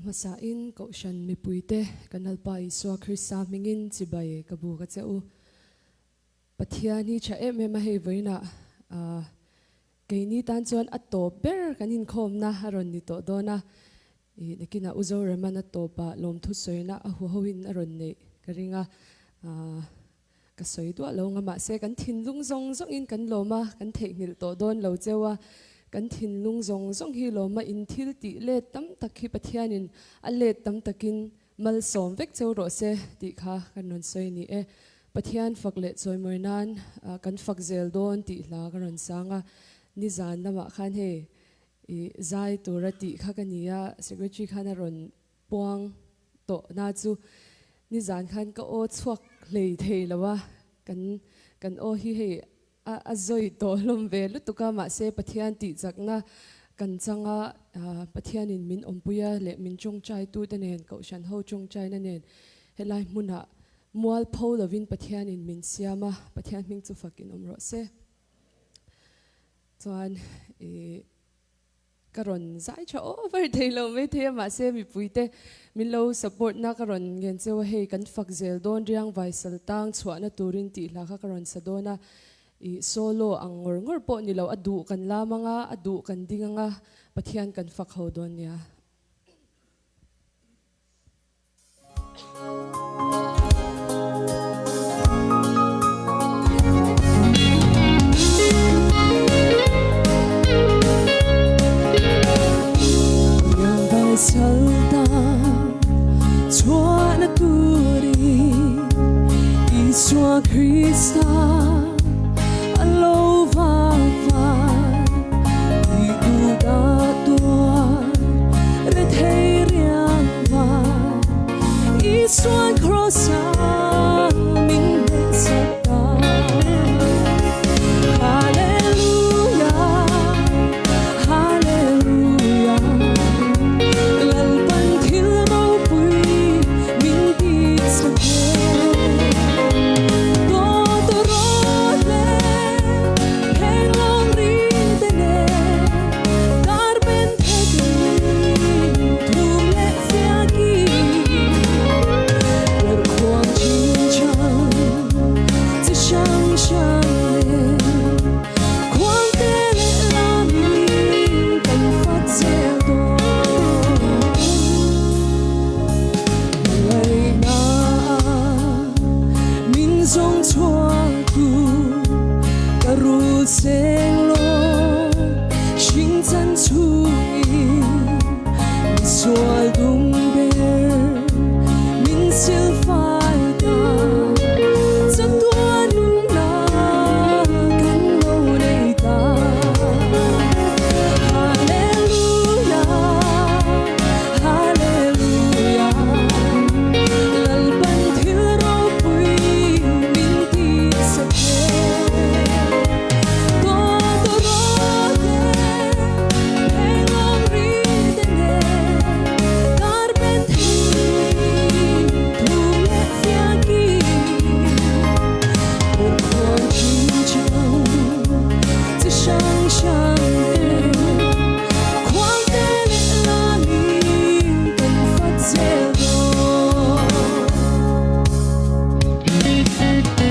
Hmasain Kohhran mipuite kan Lalpa Isua Krista hmingin chibai ka buk a che u. Pathian hi tha em em a hei vawiinah keini tan chuan a tawp ber kan inkhawmna a rawn ni tawh dawn a. I nakinah U Zoreman a tawpah lawmthu sawina a huhoin a rawn neih ka ring a. Ka sawi duah lo nga mahse kan thinlung zawng zawngin kan lawm a, kan theihnghilh tawh dawn lo cheu a, kan thinlung zawng zawng hi lawm a in thil tih let tam tak hi Pathianin a let tam takin malsawm vek cheu rawh se tih kha kan rawn sawi ni e. Pathian fak leh chawimawi nan kan fak zel dawn tih hla ka rawn sang a, nizan lamah khan hei i zai tura tih kha ka ni a, secretary khan a rawn Puang tawh na chu nizan khan ka aw chhuak hlei thei lo a, kan kan aw hi hei a a zawi tawh hlawm ve lutuk a, mahse Pathian tihchakna kan chang a, Pathianin min awmpui a leh min tawngtai tute nen Kohhran ho tawngtaina nen helai hmunah mualpho lovin Pathianin min siam a, Pathian hming chu fakin awm rawh se. Chuan ih. Ka rawn zai tha over thei lo mai thei a, mahse mipuite min lo support na ka rawn ngen cheu a, hei kan fak zel dawn riang vai sal tang chhuahna turin tih hla kha ka rawn sa dawn a, ih solo ang ngawr ngawr pawh ni lo, a duh kan lam anga, a duh kan ding anga, Pathian kan fak ho dawn nia. Isua Krista a lo vak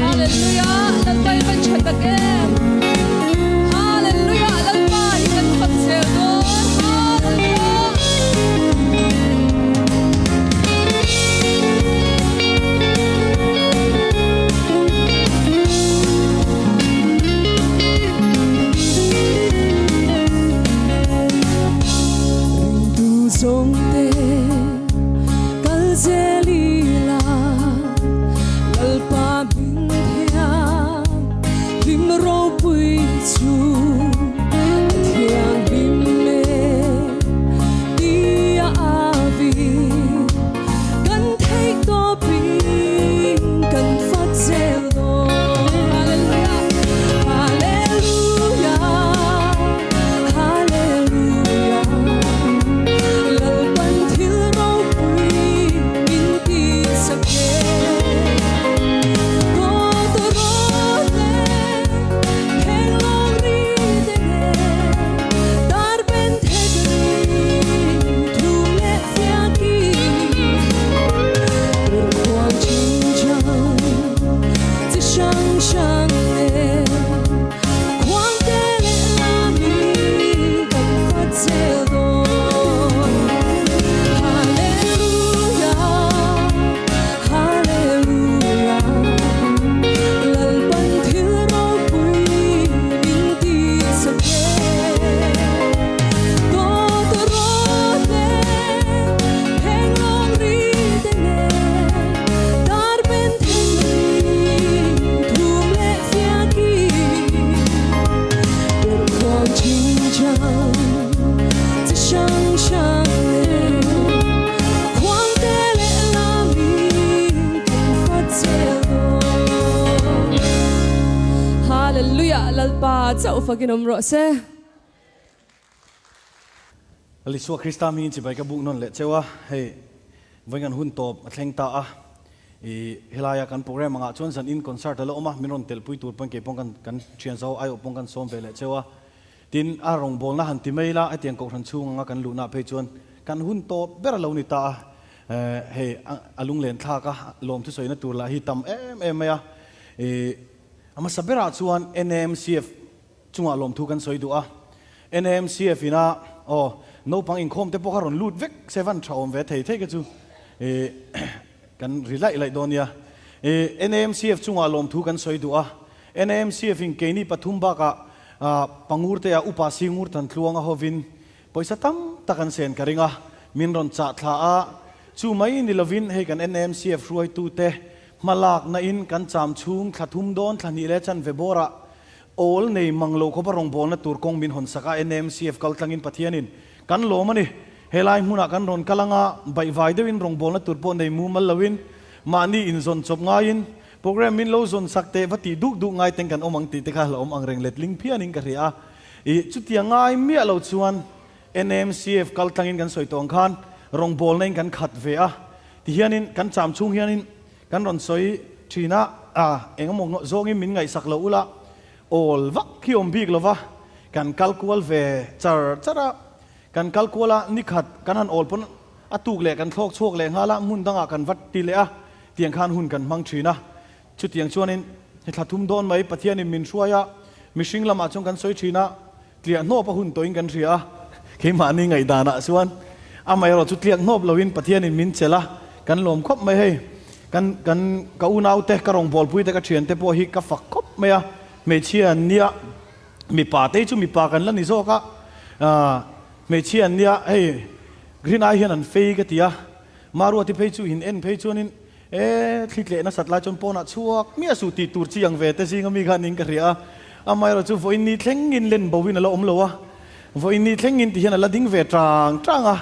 Hallelujah Lalpa i van tha tak em Hallelujah Lalpa hi kan fak zel dawn Hallelujah Ringtu zawngte kal zel ila Lalpa hming thiang hlim ropui chu a thianghlim e tia avi kan theih tawpin kan fak zel dawn. Hallelujah Hallelujah Hallelujah Lalpan thil ropui min ti. Lalpa chauh fakin awm rawh se. Isua Krista hmingin chibai ka buk nawn leh cheu a, hei vawiin kan hun tawp a thleng ta a, i helaia kan program angah chuan zan in concert a la awm a, min rawn telpui tur pawn keipawng kan kan thian zo aiawh pawng kan sawm ve leh cheu a, tin a rawngbawlna han ti mai ila hetiang kohhran chhung anga kan luhna phei chuan kan hun tawp ber a lo ni ta a, hei a lunglen thlak a, lawm thusawina tur lah hi tam em em mai a, i a hmasa berah chuan NAMCF Chungah lawmthu kan sawi duh a, NAMCF ina aw naupang inkhawm te pawh kha rawn lut vek se van tha awm ve thei thei kha chu ih kan ri laih laih dawn nia. Ih NAMCF chungah lawmthu kan sawi duh a, NAMCF in keini pathum bakah ah Pangur te ah Upa Singur Thantluanga hovin pawisa tam tak an sen ka ring a, min rawn chah thla a, chu mai ni lovin hei kan NAMCF hruaitu te hmalakna in kan cham chhung thla thum dawn thla hnih leh chanve bawrah Awl nei mang lo khawpa rawngbawlna tur kawng min hawn sak a, NMCF kal tlangin Pathianin kan lawm a ni. Helai hmunah kan rawn kal anga baihvai deuhin rawngbawlna tur pawh nei mumal loin mahni inzawn chawp ngaiin program min lo zawn sak teh va tih duk duk ngai teng kan awm ang tih te kha hlauhawm ang reng letling phianin ka hria a. Ih, chutia ngai miah lo chuan NMCF kal tlangin kan sawi tawh ang khan rawngbawlna in kan khat ve a. Tihianin kan cham chhung hianin Kan rawn sawi thin a, a engemaw zawngin min ngaihsak lo ula, awl vak hi awm bik lova, kan kal kual ve char char a, kan kal kual a, nikhat kan han awl pawn a tuk leh kan thlawk chhuak leh nghal a, hmun dangah kan vat ti leh a, tiang khan hun kan hmang thin a. Chutiang chuanin he thla thum dawn mai Pathianin min hruai a, mihring lamah chuan kan sawi thin a, Tliah hnawp a hun tawhin kan hria a, keimahni ngaihdanah chuan amaherawh chu tliak hnawp loin Pathianin min chelh a, kan lawm khawp mai hei. Kan kan ka unaute, ka rawngbawlpuite, ka thiante pawh hi ka fak khawp mai a, hmeichhia an nia, mipa te hi chu mipa kan la ni zawk a, hmeichhia an nia hei green ai hian an fei ka ti a, Maruati phei chu in en phei chuanin E, thli tleh nasat lai chuan pawnah chhuak miah suh tih tur chi ang ve te zinga mi khan in ka hria a, amaherawh chu vawiin ni thlengin len bo in a la awm lo a, vawiin ni thlengin ti hian a la ding ve tang tang a,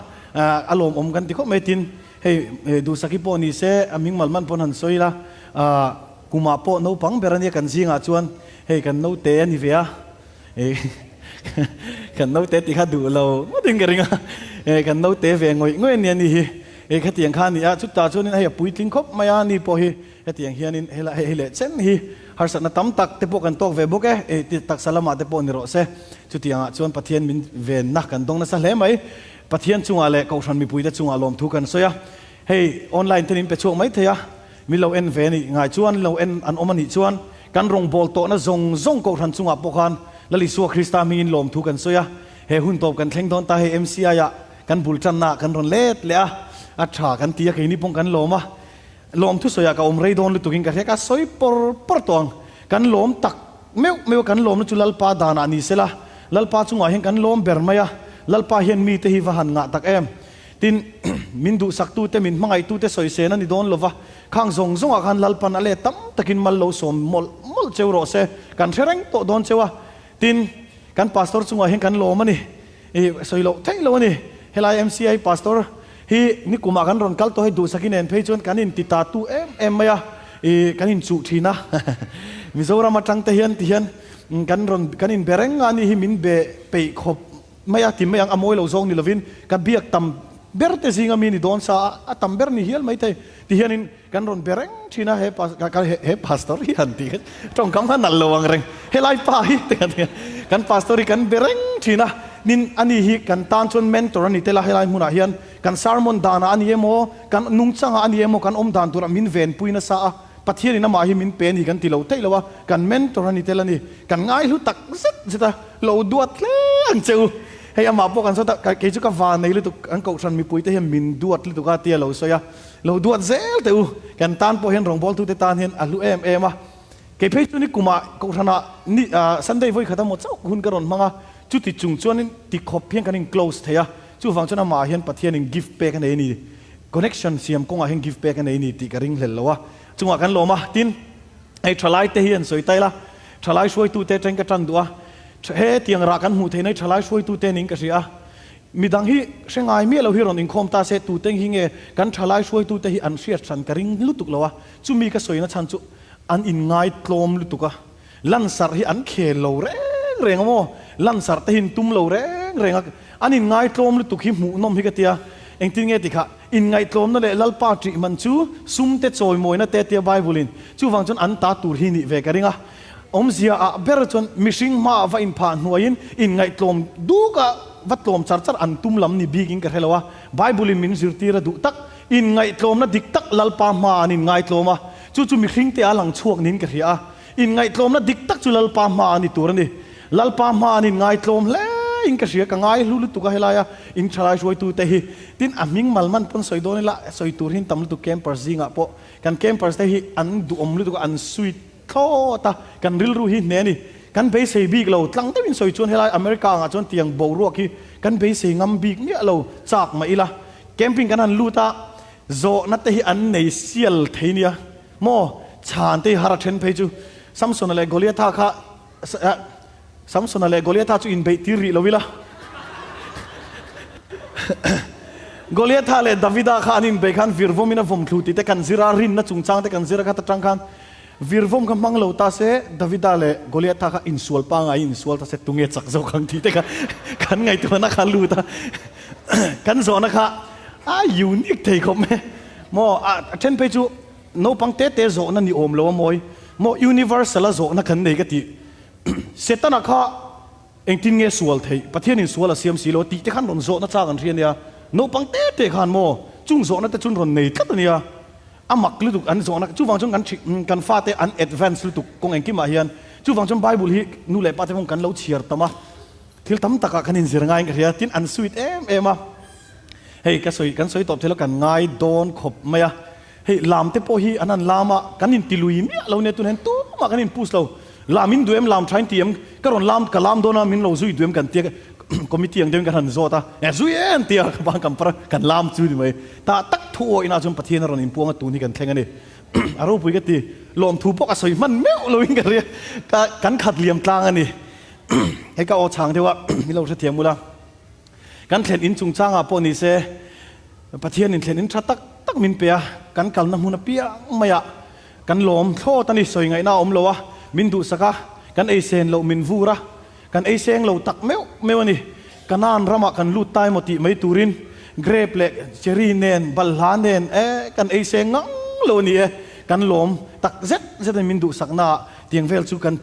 a lawmawm kan ti khawp mai tin hei Duhsaki pawh ni se a hming mal man pawn han sawi ila, kumah pawh naupang ber ania kan zingah chuan hei kan naute a ni ve a, kan naute tih kha duh lo ngawtin ka ring a, kan naute ve ngawih ngawih ania ni hi. Hei khatiang kha a ni a, chutah chuanin hei a puitling khawp mai a, ni pawh hi hetiang hianin hela hei leh chen hi harsatna tam tak te pawh kan tawk ve bawk e, ei ti taksa lamah te pawh ni rawh se. Chutiangah chuan Pathian min venna kan dawng nasa hle mai. Pathian chungah leh Kohhran mipuite chungah lawmthu kan sawi a, hei online ten in pe chhuak mai thei a, min lo en ve a nih ngai chuan lo en an awm a nih chuan kan rawngbâwl tawhna zawng zawng Kohhran chungah pawh khan Lal Isua Krista hmingin lawmthu kan sawi a, he hun tawp kan thleng dawn ta hei MCI-ah Kan bul tanna kan rawn let leh a, a tha kan ti a, keini pawh kan lawm a, lawm thusawiah ka awm rei dawn lutukin ka hria, ka sawi pawr pawr tawh ang. Kan lawm tak meuh meuh a, kan lawmna chu Lalpa danah ni sela, Lalpa chungah hian kan lawm ber mai a, Lalpa hian mite hi va han ngah tak em. Tin, min duhsaktute, min hmangaihtute sawisên a ni dawn lova, khang zawng zawngah khan Lalpan a let tam takin mal lo sawm mawlh mawlh cheu rawh se, kan hre reng tawh dawn cheu a. Tin, kan pastor chungah hian kan lawm a ni. I sawi loh theih lo a ni. Helai MCI pastor hi nikumah kan rawn kal tawh hei duhsaki nen phei chuan kan inti ta tu em em mai a, i kan inchuh thin a. Mizoram atang te hian ti hian kan rawn kan inbe reng a ni hi min be peih khawp mai a ti mai ang a mawi lo zawng ni lovin ka biak tam ber te zinga mi ni dawn sa a, a tam ber ni hial mai thei ti hianin Kan rawn be reng thin a, he he pastor hi han tih kha tawngkam kha nalh lo ang reng, helai pa hi ti kan ti a, kan pastor hi kan be reng thin a, nin ani hi kan tan chuan mentor a ni tel a, helai hmunah hian kan sermon danah a ni emaw, kan nungchangah a ni emaw, kan awm dan turah min venpui nasa a, Pathianin amah hi min pe a ni kan ti lo theih lo a, kan mentor a ni tel a ni, kan ngaihlu tak zet zet a, lo duat hle ang che u, hei amah pawh kan sawi ta, kei chu ka van nei lutuk, an kohhran mipuite hian min duat lutuk a tia lo sawi a. Lo duat zel teh u, kan tan pawh hian rawngbawltute tan hian a hlu em em a. Kei phei chu ni kumah Kohhranah ni Sunday vawi khat emaw chauh hun ka rawn hmang a, chuti chung chuanin ti khawp hian kan in close thei a, chuvang chuan amah hian Pathianin gift pek a nei a ni, connection siam kawngah hian gift pek a nei a ni tih ka ringhlel lo a, chungah kan lawm a. Tin, hei thalai te hi an sawi ta ila, thalai hruaitute atangin ka tan duh a, hetiang rah kan hmuh theihna hi thalai hruaitute niin ka hria a, Midang hi hre ngai miah lo hi rawn inkhawm ta se, tute hi nge kan thalai hruaitute hi an hriat hran ka ring lutuk lo a, chumi ka sawina chhan chu an inngai tlawm lutuk a, lansarh hi an khel lo reng. reng a maw? Lansarh te hi in tum lo reng reng a, an inngaitlawm lutuk hi hmuhnawm hi ka tia. Engtin nge ti kha? Inngaihtlawmna leh Lalpa ṭih man chu sum te chawimawina te tia Bible in chuvang chuan an ta tur hi nih ve ka ring a. Awmzia ah ber chuan mihring hmaah va inphah hnuaiin inngaihtlawm duk a va tlawm char char an tum lam ni bikin ka hre lo a. Bible in min zirtir a duh tak inngaihtlawmna dik tak Lalpa hmaah an inngaitlawm a, chu chu mihring te a lang chhuak niin ka hria a. Inngaihtlawmna dik tak chu Lalpa hmaah a ni tur a ni. Lalpa hmaah an inngaitlawm hle in ka hria, ka ngai hlu lutuk a helaia in thalai hruaitute hi. Tin, a hming mal man pawn sawi dawn ila, sawi tur hi an tam lutuk campers zingah pawh. Kan campers te hi an duhawm lutuk a, an sweet thlawt a, kan rilru hi hne a ni. Kan beisei bik lo, tlang deuhin sawi chuan helai America angah chuan tiang boruak hi kan beisei ngam bik miah lo chak mah ila. Camping kan han lut a, zawhna te hi an nei sial thei nia. Maw? Chhan te hi har a then phei chu Samsona leh Goliatha kha Samsona leh Goliatha chu inbeih tir rih lo ila. Goliatha leh Davida kha an inbeih khan virvawmin a vawm thlu tih te kan zir a, rinna chungchang te kan zir a kha ta tang khan virvawm kha hmang lo ta se Davida leh Goliatha kha insual pangaiin insual ta se tunge chak zawk ang tih te kha kan ngaihtuahna kha lut a. Kan zawhna kha a unique thei khawp mai. Maw a then phei chu naupang te te zawhna ni awm lo a mawi. Maw universal a zawhna kan nei ka tih. Setana kha engtin nge sual theih, Pathianin sual a siam si lo tih te khan rawn zawhna chak an hria nia. Naupang te te khan maw chung zawhna te chun rawn nei tlat a nia. A mak lutuk an zawhna chuvang chuan kan kan fate an advance lutuk kawng engkimah hian. Chuvang chuan Bible hi nu leh pa te pawh kan lo chhiar tam a. Thil tam takah kan inzir ngaiin ka hria, tin an sweet em em a. Hei ka sawi kan sawi tawp thei lo kan ngai dawn khawp mai a. Hei lam te pawh hi an han lam a, kan inti lui miah lo nia tunah hian tumah kan inpush lo. Lam in duh em, lam tha in ti em, ka rawn lam ka lam dawn a min lo zui duh em kan tia committee ang deuhin kan han zawt a, e zui e an tia ka bang kan par a kan lam chu ni mai. Tah tak thu awih chuan Pathian a rawn inpuang a tun hi kan thleng a ni. A ropui ka ti, lawmthu pawh ka sawi hman meuh loin ka ria, ka kan khat liam tlang a ni. Hei ka aw chhang deuh a, min lo hrethiam ula. Kan thlen in chungchangah pawh ni se, Pathianin thlen in tha tak tak min pe a, kan kalna hmun apiang maiah kan lawm thlawt a ni, sawi ngaihna a awm lo a, min duhsak a, kan ei sen loh min vur a, kan ei seng lo tak meuh meuh a ni. Kanaan ramah kan lut ta emaw tih mai turin grape leh cherry nen, balhla nen e kan ei seng ngang lo a ni e, kan lawm tak zet zet a ni min duhsaknaah. Tiang vel chu kan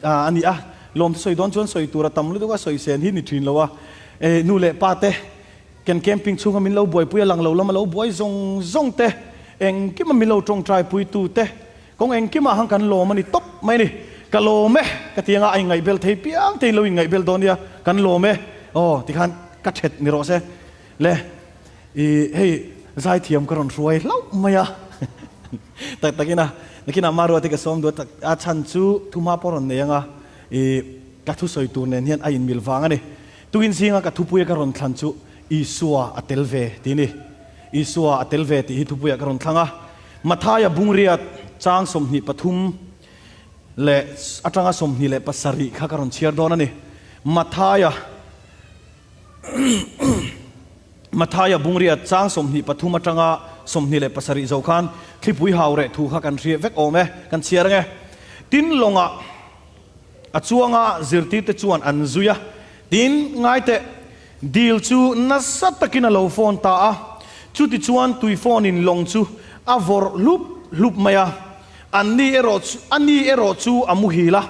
a ni a, lawm te sawi dawn chuan sawi tur a tam lutuk a, sawi sen hi ni thin lo a, e nu leh pa te kan camping chhunga min lo buaipui a lang lo lama lo buai zawng zawng te, engkima min lo tawngtai pui tu te, kawng engkimah han kan lawm a ni tawp mai a ni, ka lawm e ka ti anga a inngaihbel thei piang te in lo inngaihbel dawn nia, kan lawm e aw tikhan ka thet ni rawh se le. I hei zaithiam ka rawn hruai hlauh mai a, tak takin a, nakinah Maruate ka sawm duh a, tak a chhan chu thumha pawh rawn nei anga i ka thusawi tur nen hian a inmil vang a ni. Tukin zinga ka thupuia ka rawn thlan chu Isua a tel ve tih a ni. Isua a tel ve tih hi thupuiah ka rawn thlang a, Mathaia bungriat chang 23 leh atanga 27 kha ka rawn chhiar dawn a ni. Mathaia. Mathaia bungriat chang 23 atanga 27 zo khan thlipui hau reh thu kha kan hria vek awm e, kan chhiar ang e. Tin lawngah a chuanga zirtirte chuan an zui a, tin ngaiteh dil chu nasa takin a lo fawn ta a, chutichuan tui fawnin lawng chu a vawrh hlup hlup mai a, anni erawh chu ani erawh chu a muhil a,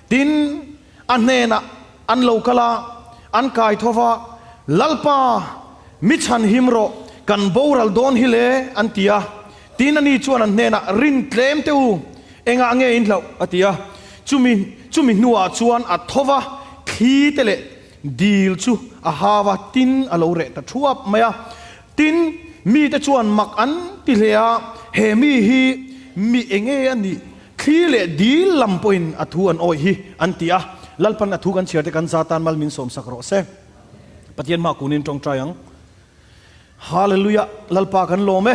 tin a hnenah An lo kal a, an kai tho va, Lalpa, mi chhan him rawh, kan boral dawn hi le, an ti a. Tin ani chuan an hnenah, Rin tlem teh u, engah nge in hlauh? a ti a. Chumi, chumi hnuah chuan a tho va, thli te leh dil chu a hau a, tin a lo reh ta thuap mai a. Tin, mite chuan mak an ti hle a, He mi hi mi enge a nih? Thli leh dil lam pawhin a thu an awih hi an ti a, Lalpan a thu kan chhiar te kan za tan mal min sawmsak rawh se. Pathian hma kunin tawngtai ang. Hallelujah, Lalpa kan lawm e.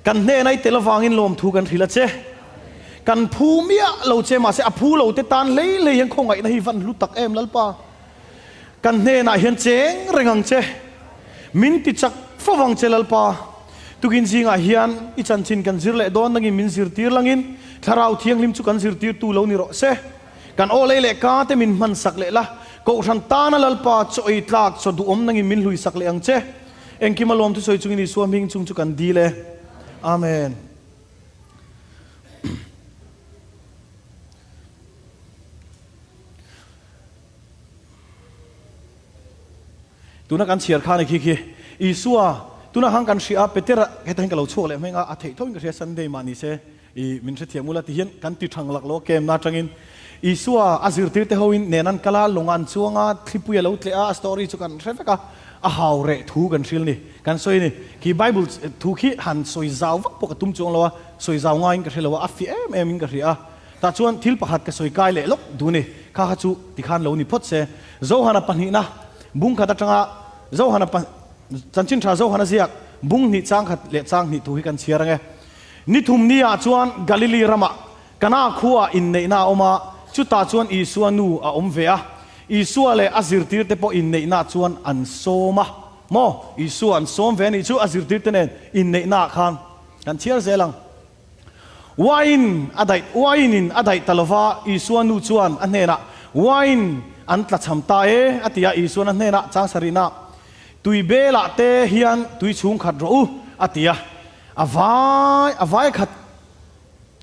Kan hnena i tel avangin lawmthu kan hrilh a che. Kan phu miah lo che mahse a phu lo te tan hlei hlei hian khawngaihna hi van hlu tak em Lalpa. Kan hnenah hian cheng reng ang che. Min ti chak fo vang che Lalpa. Tukin zingah hian i chanchin kan zir leh dawn nangin min zirtir langin Thlarau Thianghlim chu kan zirtirtu lo ni rawh se. Kan aw lei leh ka te min hman sak leh la, Kohhran tana Lalpa chaw ei tlak chaw duhawm nangin min hlui sak leh ang che. Engkim a lawm thusawi chungin Isua hming chung chu kan dil e. Amen. Tuna kan chhiar khan khi khi Isua tuna khan kan hria a Petera heta hian ka lo chhuak leh hmeng a, a theih tho in ka hria Sunday mah ni se i min hrethiam ula ti hian kan ti thang lak lo kem na atangin Isua a zirtir te ho in nen an kal a lawng an chuang a thlipui a lo tleh a a story chu kan hre vek a a hau reh thu kan hril ni kan sawi a ni khi Bible thu khi han sawi zau vak pawh ka tum chuang lo a sawi zau ngaiin ka hre lo a a fiah em em in ka hria a Tah chuan thil pakhat ka sawi kai leh lawk duh ni. Kha kha chu tikhan lo ni phawt se. Zohana pahnihna bung khat atanga Zohana pa Chanchin tha Zohana ziak bung hnih chang khat leh chang hnih thu hi kan chhiar ang e. Ni thum ni ah chuan Galili ramah Kana khuaah inneihna a awm a, chutah chuan Isua nu a awm ve a. Isua leh a zirtirte pawh inneihna chuan an sawm a. Maw? Isua an sawm ve a nih chu a zirtirte nen inneihna ah khan kan chhiar zel ang. Wine a daih, wine in a daih ta lova, Isua nu chuan a hnenah, Wine an tlachham ta e, a ti a. Isuan a hnenah, Chang sarihna, tui belah te hian tui chhung khat rawh u, a ti a. A vai, a vai khat,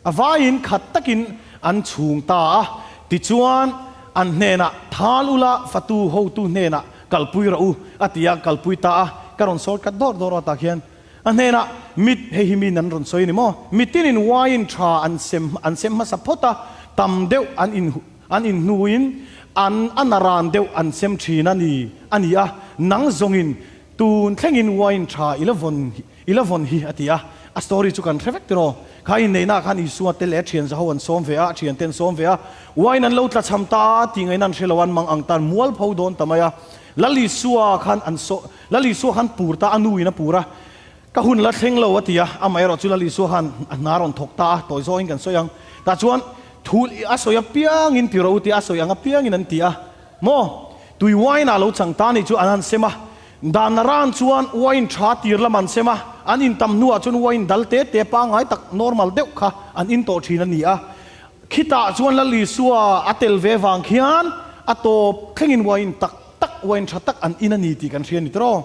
a vaiin khat takin an chhung ta a. Tichuan, an hnenah, Thal ula, fatu hotu hnenah kalpui rawh u, a ti a, kalpui ta a. Ka rawn sawi khat dawr dawr a tah khian. A hnenah, Mit, hei hi miin an rawn sawi a ni maw? Mitinin wine tha an sem an sem hmasa phawt a, tam deuh an in an in hnuin an a naran deuh an sem thin a ni a ni a, nang zawngin tun thlengin wine tha i la vawn i la vawn hi a ti a. A story chu kan hre vek tiraw? Kha inneihnaah khan Isua te leh a thian zaho an sawm ve a, a thiante an sawm ve a, wine an lo tlachham ta a tih ngaihna an hre lo a, an mang ang tan mualpho dawn ta mai a. Lal Isua khan an saw Lal Isua khan pur ta, a nu in a pur a, ka hun la thleng lo a ti a, amaherawh chu Lal Isua khan a hna rawn thawk ta a, tawi zawngin kan sawi ang. Tah chuan thu a sawi apiangin ti rawh u tia a sawi ang apiangin an ti a, maw? Tui wine ah lo chang ta nih chu an han sem a, dan ran chuan wine tha tir lam an sem a, an in tam hnuah chuan wine dal te te pangngai tak normal deuh kha an in tawh thin a ni a. Khitah chuan Lal Isua a tel ve vang khian a tawp thlengin wine tak tak, wine tha tak an in a ni tih kan hria a ni tiraw?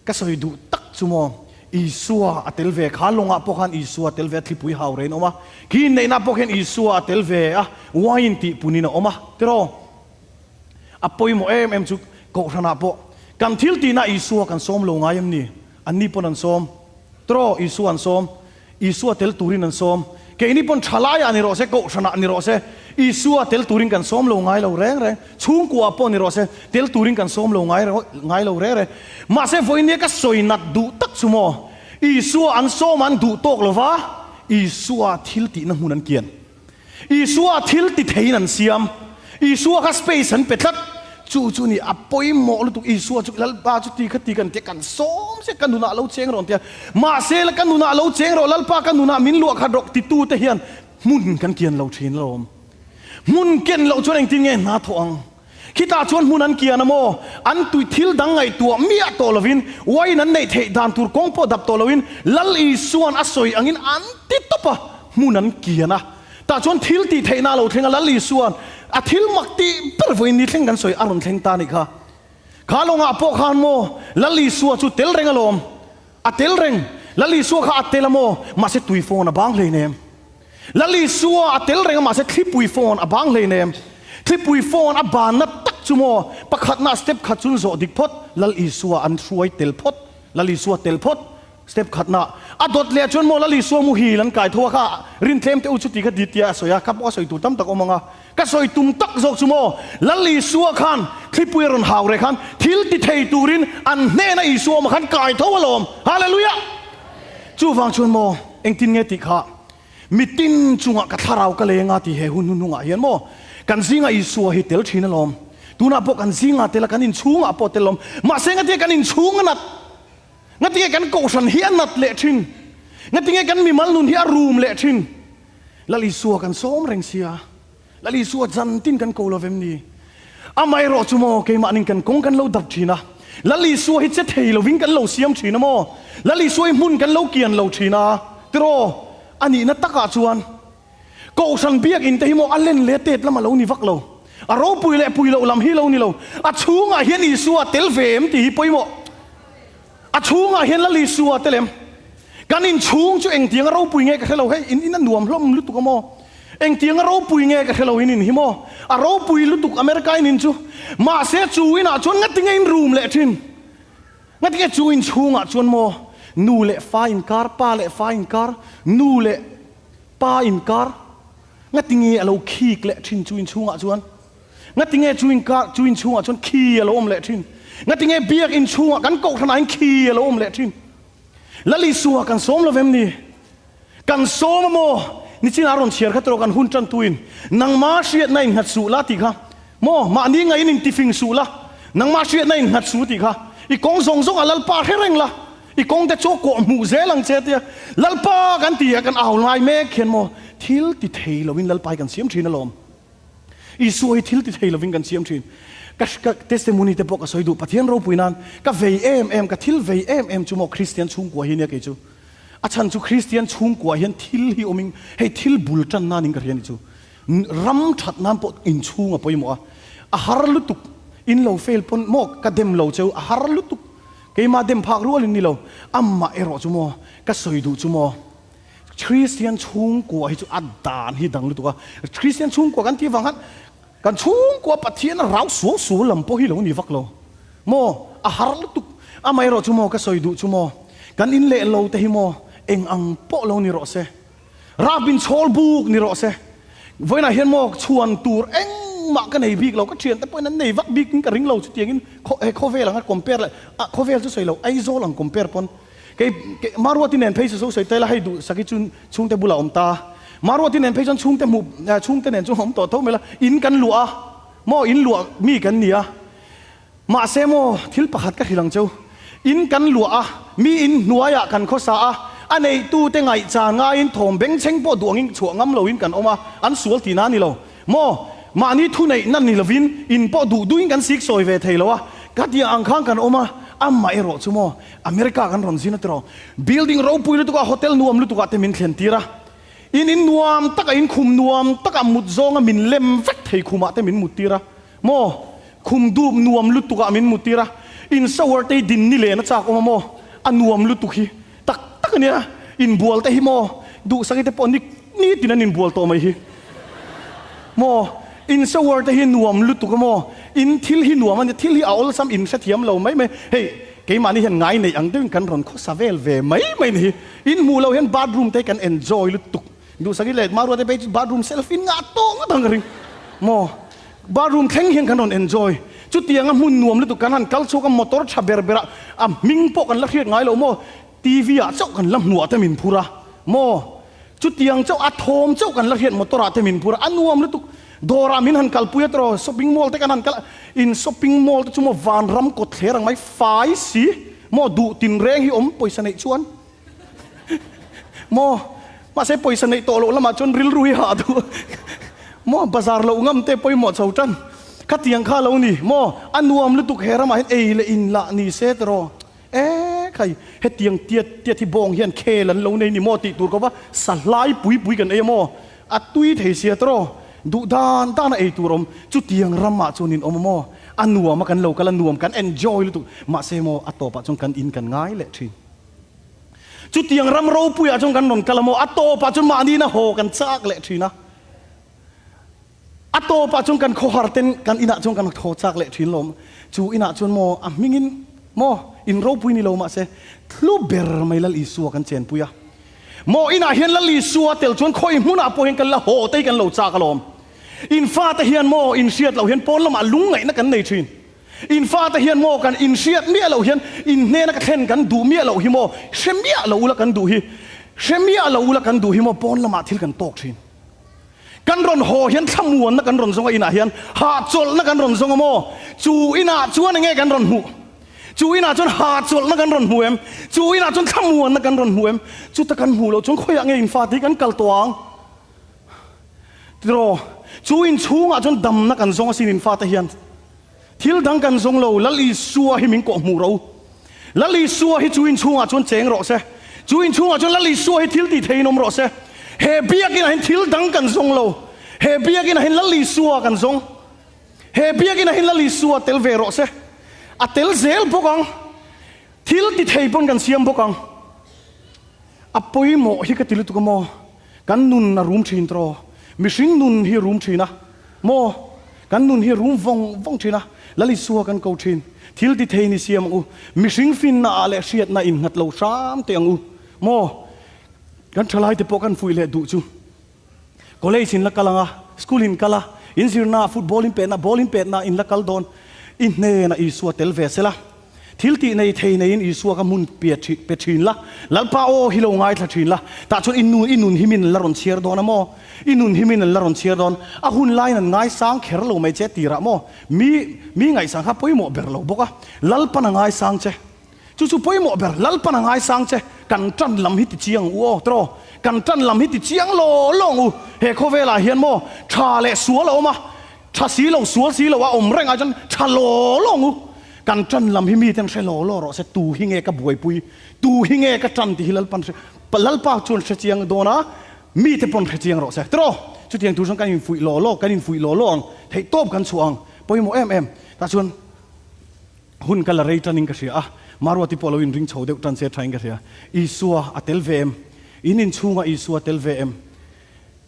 Ka sawi duh tak chu maw, Isua a tel ve kha lawngah pawh khan Isua a tel ve a, thlipui hau rein a awm a, khi inneihna pawh khian Isua a tel ve a, wine tih punin a awm a tiraw? A pawimawh em em chu Kohhranah pawh kan thil tihna Isua kan sawm lo ngai em ni? Anni pawn an sawm tiraw? Isua an sawm. Isua tel turin an sawm. Keini pawn tha laiah ni rawh se, Kohhranah ni rawh se, Isua tel turin kan sawm lo ngai lo reng reng. Chhungkuaah pawh ni rawh se, tel turin kan sawm lo ngai ngai lo reng reng. Mahse vawinia ka sawi nat duh tak chu maw, Isua an sawm an duh tawk lo va, Isua thil tihna hmun an kian. Isua thil ti theiin an siam. Isua kha space an pe tlat. Chu chu ni a pawimawh lutuk Isua chu Lalpa chu ti kha ti kan tia kan sawm se ka nunah lo cheng rawh an tia. Mahse la ka nunah lo cheng rawh Lalpa ka nunah min luah khat rawh titu te hian hmun kan kian lo thin alawm. Hmun ken loh chuan engtin nge hna thawh ang? Khitah chuan hmun an kian a maw? An tui thil dang ngaihtuah miah tawh lovin, wine an neih theih dan tur kawng pawh dap tawh loin, Lal Isua'n a sawi angin an ti tawp a, hmun an kian a. Tah chuan thil tih theihna a lo thleng a, Lal Isua'n a thil mak tih ber vawiin ni thleng kan sawi a rawn thleng ta a nih kha. Kha lawngah pawh khan maw Lal Isua chu tel reng alawm, a tel reng. Lal Isua kha a tel a maw? Mahse tui fawn a bang hleinem. Lal Isua a tel reng a mahse thlipui phone a bang hleinem. Thlipui phone a banna tak chu maw pakhatna step khat chun zawh dik phawt Lal Isua an hruai tel phawt Lal Isua tel phawt step khatna a dawt leh chuan maw Lal Isua muhil an kai tho a kha rin tlem te u chu ti kha di tia a sawi a kha pawh a sawi tur tam tak awm ang a ka sawi tum tak zawk chu maw Lal Isua khan thlipui a rawn hau reh khan thil ti thei turin an hnena Isua awm a khan kai tho alawm Hallelujah! Chuvang chuan maw engtin nge tih kha Mitin chungah ka thlarau ka leng a ti he hun hnuhnungah hian maw kan zingah Isua hi tel thin alawm. Tunah pawh kan zingah tel a, kan inchhungah pawh tel alawm. Mahse ngatinge kan inchhung a nat? Ngatinge kan kohhran hi a nat leh thin? Ngatinge kan mimal nun hi a rum leh thin? Lal Isua kan sawm reng sia. Lal Isua zantin kan ko lo vem ni? Amaherawh chu maw keimahnin kan kawng kan lo dap thin a, Lal Isua hi che thei lovin kan lo siam thin a maw? Lal Isua hi hmun kan lo kian lo thin a, tiraw? A nihna takah chuan. Kohhran biakin te hi maw a len leh tet lam a lo ni vak lo. A ropui leh pui loh lam hi lo ni lo. A chhungah hian Isua tel ve em tih hi pawimawh. A chhungah hian Lal Isua tel em? Kan inchhung chu engtianga ropui nge ka hre lo. Hei in in a nuam hlawm lutuk a maw? Engtianga ropui nge ka hre lo in in hi maw? A ropui lutuk America in in chu. Mahse chu inah chuan ngatinge in room leh thin? Ngatinge chu inchhungah chuan maw nu leh fa inkar, pa leh fa inkar, nu leh pa inkar, ngatinge a lo khik leh thin chu inchhungah chuan? Ngatinge chu inkar chu inchhungah chuan khi a lo awm leh thin? Ngatinge biak inchhungah kan kohhranah hian khi a lo awm leh thin? Lal Isua kan sawm lo vem ni? Kan sawm a maw? Nichinah a rawn chhiar kha tawh kan hun tantuin nangma hriatna innghat suh la tih kha maw? Mahni ngaiin intifing suh la, nangma hriatna innghat suh tih kha. I kawng zawng zawngah Lalpa hre reng la, i kawngte chu a kawh hmuh zel ang che tia Lalpa kan ti a kan au ngai mek hian maw thil ti thei loin Lalpa hi kan siam thin alawm. Isua hi thil ti thei lovin kan siam thin. Ka ka testimony te pawh ka sawi duh Pathian ropui nan ka vei em em, ka thil vei em em chu maw Kristian chhungkua hi nia kei chu. A chhan chu Kristian chhungkua hian thil hi awmin hei thil bul tan nan in ka hria ni chu. Ram that nan pawh inchhung a pawimawh a. A har lutuk in lo fail pawn maw ka dem lo cheu a har lutuk. Keimah dem phak rual in ni lo. Amah erawh chu maw ka sawi duh chu maw Kristian chhungkua hi chu a dan hi dang lutuk a. Kristian chhungkua kan tih avang khan kan chhungkua Pathian a rau suau suau lam pawh hi lo ni vak lo maw? A har lutuk. Amaherawh chu maw ka sawi duh chu maw kan in leh lo te hi maw eng ang pawh lo ni rawh se. Rabin chhawl buk ni rawh se. Vawiinah hian maw chhuan tur engmah ka nei bik lo, ka thiante pawhin an nei vak bik in ka ring lo chutiangin he khawvel anga compare leh ah khawvel chu sawi lo Aizawl ang compare pawn Kei Maruati nen phei chu so sawi taila hei duh saki chu chhungte bulah awm ta. Maruati nen phei chuan chhungte hmuh chhungte nen chu awm tawh tho mai la, in kan luah a maw in luah mi kan ni a. Mahse maw thil pakhat ka hrilh ang cheu, in kan luah a, mi in hnuaiah kan khawsa a, a neihtute ngaihchan ngaiin thawm bengchheng pawh duh angin chhuah ngam loin kan awm a, an sual tihna a ni lo. Maw mahni thuneihna ni lovin in pawh duh duhin kan sik sawi ve thei lo a, ka tiang ang khan kan awm a, amah erawh chu maw America kan rawn zin a tiraw, building ropui lutuk a, hotel nuam lutuk ah te min thlen tir a, in in nuam tak a, in khum nuam tak a mut zawng a min lem vek thei khum ah te min mut tir a, maw khum dup nuam lutuk ah min mut tir a, in shower te hi din ni len a chak awm a maw a nuam lutuk hi tak tak a nia, inbual te hi maw duhsaki te pawh ni nitin an inbual tawh mai hi maw in shower te hi nuam lutuk a maw in thil hi nuam a nia thil hi a awlsam in hrethiam lo mai mai hei keimahni hian ngai neih ang deuhin kan rawn khawsa vel ve mai mai ni hi in hmuh loh hian bathroom te hi kan enjoy lutuk duhsaki leh hmarua te phei chu bathroom self in ngah tawh ngawt ang ka ring maw bathroom thleng hian kan rawn enjoy chutiang a hmun nuam lutuk kan han kal chhuak a motor tha ber ber ah a hming pawh kan la hriat ngai lo maw TV ah chauh kan la hmuh ah te min phur a maw chutiang chauh a thawm chauh kan la hriat motor ah te min phur a a nuam lutuk dawr ah min han kalpui a tiraw shopping mall te kan han kal a in shopping mall te chu maw vanram kawt thler ang mai fai si maw duh tinreng hi awm pawisa neih chuan Maw? Mahse pawisa neih tawh loh lamah chuan rilru hi hah duh. Maw? Bazar loh ngam te pawimawh chho tan. Khatiang kha lo ni. Maw? A nuam lutuk he ramah hian ei leh in lah ni se tiraw. E khai, hetiang tiat tiat hi bawng hian khel an lo nei ni maw tih tur kova sa hlai pui pui kan ei a maw? A tui thei sia tiraw. Duh dan dan a ei tur awm. Chutiang ramah chuan in awm a maw? A nuam a kan lo kal a nuam kan enjoy lutuk. Mahse maw a tawpah chuan kan in kan ngai leh thin. Chutiang ram ropuiah chuan kan rawn kal a maw? A tawpah chuan mahniin a haw kan chak leh thin a. A tawpah chuan kan khawhar ten kan inah chuan kan haw chak leh thin lawm. Chu inah chuan maw a hmingin maw in ropui ni lo mahse thlu ber mai Lal Isua kan chenpui a. Maw inah hian Lal Isua tel chuan khawi hmunah pawh hian kan la haw te hi kan lo chak alawm. In fate hian maw in hriat loh hian pawn lamah lungngaihna kan nei thin. In fate hian maw kan inhriat miah loh hian in hnena ka thlen kan duh miah loh hi maw hre miah lo ula kan duh hi hre miah lo ula kan duh hi maw pawn lamah thil kan tawk thin. Kan rawn haw hian thlamuanna kan rawn zawng a inah hian hahchawlhna kan rawn zawng a maw chu inah chuan enge kan rawn hmuh chu inah chuan hahchawlhna kan rawn hmu em chu inah chuan thlamuanna kan rawn hmu em chuta kan hmuh loh chuan khawiah nge in fate hi kan kal tawh ang Tiraw, chu inchhungah chuan damna kan zawng asin in fate hian. Thil dang kan zawng lo, Lal Isua hi min kawh hmuh rawh u. Lal Isua hi chu inchhungah chuan cheng rawh se. Chu inchhungah chuan Lal Isua hi thil tih theiin awm rawh se. He biakinah hian thil dang kan zawng lo. He biakinah hian Lal Isua kan zawng. He biakinah hian Lal Isua tel ve rawh se. A tel zel bawk ang. Thil ti thei pawn kan siam bawk ang. A pawimawh hi ka ti lutuk a maw? Kan nun a rum thin tawh. Mihring nun hi rum thin a maw? Kan nun hi rum vawng vawng thin a. Lal Isua kan ko thin. Thil ti thei ni siam ang u. Mihring finna ah leh hriatna innghat lo hram teh ang u maw? Kan thalai te pawh kan fuih leh duh chu. College in la kal ang a, school in kal a, in zirna ah football in petna, ball in petna in la kal dawn. I hnenah Isua tel ve sela. Thil tih nei thei neiin Isua ka hmun pe pe thin la, Lalpa aw hi lo ngaithla thin la, tah chuan i nu i nun hi min la rawn chhiar dawn a maw? I nun hi min an la rawn chhiar dawn? A hun laiin an ngaisang kher lo mai che tirah maw? Mi mi ngaihsang kha pawimawh ber lo bawk a, Lalpan a ngaisang che. Chu chu pawimawh ber, Lalpan a ngaisang che, kan tan lam hi ti chiang u aw, tiraw? Kan tan lam hi ti chiang law lawng u. He khawvelah hian maw tha leh sual a awm a, tha si lo sual si lo a awm reng ah chuan tha law lawng u. Kan tan lam hi miten hre law law rawh se, tu hi nge ka buaipui, tu hi nge ka tan tih hi Lalpan hre, Lalpa chuan hre chiang dawn a, mite pawn hre chiang rawh se. Tiraw? Chutiang tur chuan kan infuih law law, kan infuih law law ang, theihtawp kan chhuah ang, pawimawh em em. Tah chuan hun ka la rei tanin ka hria a, Maruati pawh lo inring chho deuh tan se thain ka hria. Isua a tel ve em? In inchhungah Isua a tel ve em?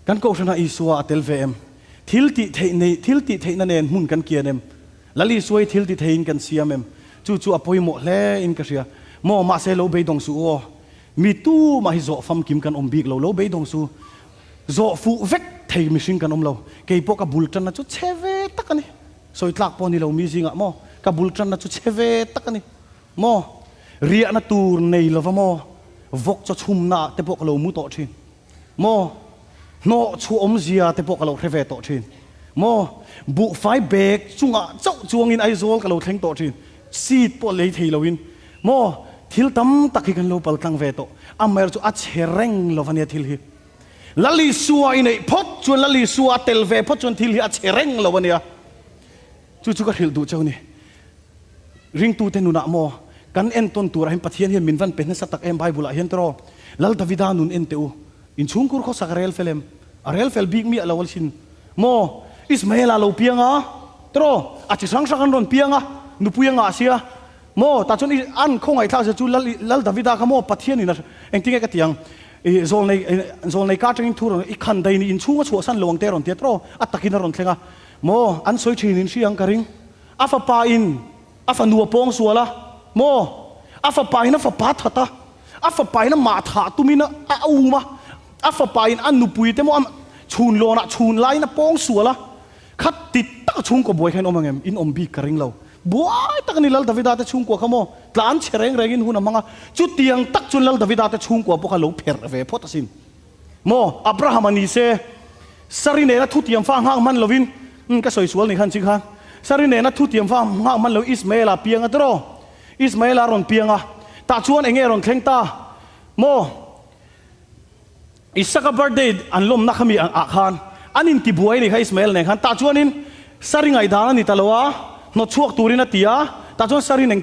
Kan kohhranah Isua a tel ve em? Thil tih theih nei, thil tih theihna nen hmun kan kian em? Lal Isua hi thil ti theiin kan siam em? Chu chu a pawimawh hle in ka hria. Maw, mahse lo beidawng suh u aw. Mi tumah hi zawh famkim kan awm bik lo, lo beidawng su. Zawh fuh vek thei mihring kan awm lo. Kei pawh ka bul tanna chu chhe ve tak a ni. Sawi tlak pawh ni lo mi zingah maw, ka bul tanna chu chhe ve tak a ni. Maw, riahna tur nei lova maw, vawk chaw chhumna ah te pawh ka lo mu tawh thin. Maw? Hnawh chhuah awmzia te pawh ka lo hre ve tawh thin. Maw? Buhfai bag chungah chauh chuangin Aizawl ka lo thleng tawh thin. Seat pawh lei thei loin. Maw? Thil tam tak hi kan lo pal tlang ve tawh. Amaherawh chu a chhe reng lo ania thil hi. Lal Isua i neih phawt chuan, Lal Isua a tel ve phawt chuan thil hi a chhe reng lo ania. Chu chu ka hrilh duh cheu ni. Ringtute nunah maw kan entawn turah hian Pathian hian min van pe nasa tak em Bible ah hian tiraw Lal Davida nun en teh u. Inchhungkur khawsak a rel fel em? A rel fel bik miah lo alsin maw Ismaela lo piang a tiraw a chi hrang hrang an rawn piang a nupui a ngah sia maw tah chuan an khawngaihthlak zia chu Lal Lal Davida kha maw Pathian in a engtinge ka ti ang i zawlnei zawlnei ka atangin thu rawn i khan daih ni inchhung a chhuahsan lo ang te a rawn ti a tiraw a takin a rawn thleng a maw an sawi thin in hria ang ka ring. A fapa in a fanu a pawng sual a maw? A fapa in a fapa that a, a fapa in a mah thah tumin a a um a, a fapa in a nupui te maw a chhun lawnah chhun laiin a pawng sual a, kha ti tak a chhungkaw buai kha in awm ang em? In awm bik ka ring lo. Buai tak a ni Lal Davida te chhungkua kha maw? Tlan chhe reng rengin hun a hmang a, chutiang tak chuan Lal Davida te chhungkua pawh kha lo pherh ve phawt asin. Maw? Abraham a ni se, Sari nena thutiam fa nghak hman lovin, umm ka sawi sual ni khan chi khan, Sari nena thutiam fa nghak hman lo Ismaela piang a tiraw? Ismaela a rawn piang a, tah chuan enge a rawn thleng ta? Maw? Isaka birthday an lawmna kha mi ah khan an intibuai ni kha Ismael nen khan, tah chuanin Sari ngaihdan a ni ta lo a, hnawt chhuak turin a ti a, tah chuan Sari nen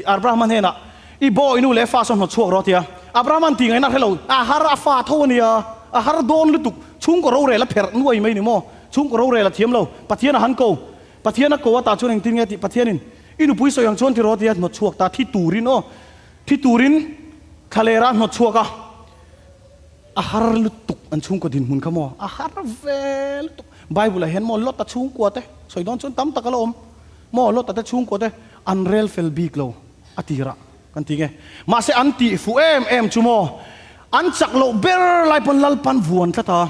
Abrahama hnenah, I baw i nu leh fa saw hnawt chhuak rawh tia. Abraham-a'n tih ngaihna hre lo, a har a fa tho a nia, a har dawn lutuk, chhungkaw rorel a pherh nuai mai ni maw? Chhungkaw rorel a thiam lo, Pathian a han ko. Pathian a ko a tah chuan engtin nge tih Pathianin i nupui sawi ang chuan ti rawh tia hnawt chhuak ta, thi turin aw, thi turin thlalera a hnawt chhuak a, a har lutuk an chhungkaw dinhmun kha maw, a har ve lutuk. Bible-ah hian maw Lot-a chhungkua te sawi dawn chuan tam tak a la awm maw, Lot-a te chhungkua te an rel fel bik lo. A tirah kan ti nge. Mahse an tih fuh em em chu maw? An chak loh ber lai pawn Lalpan vuan tlat a.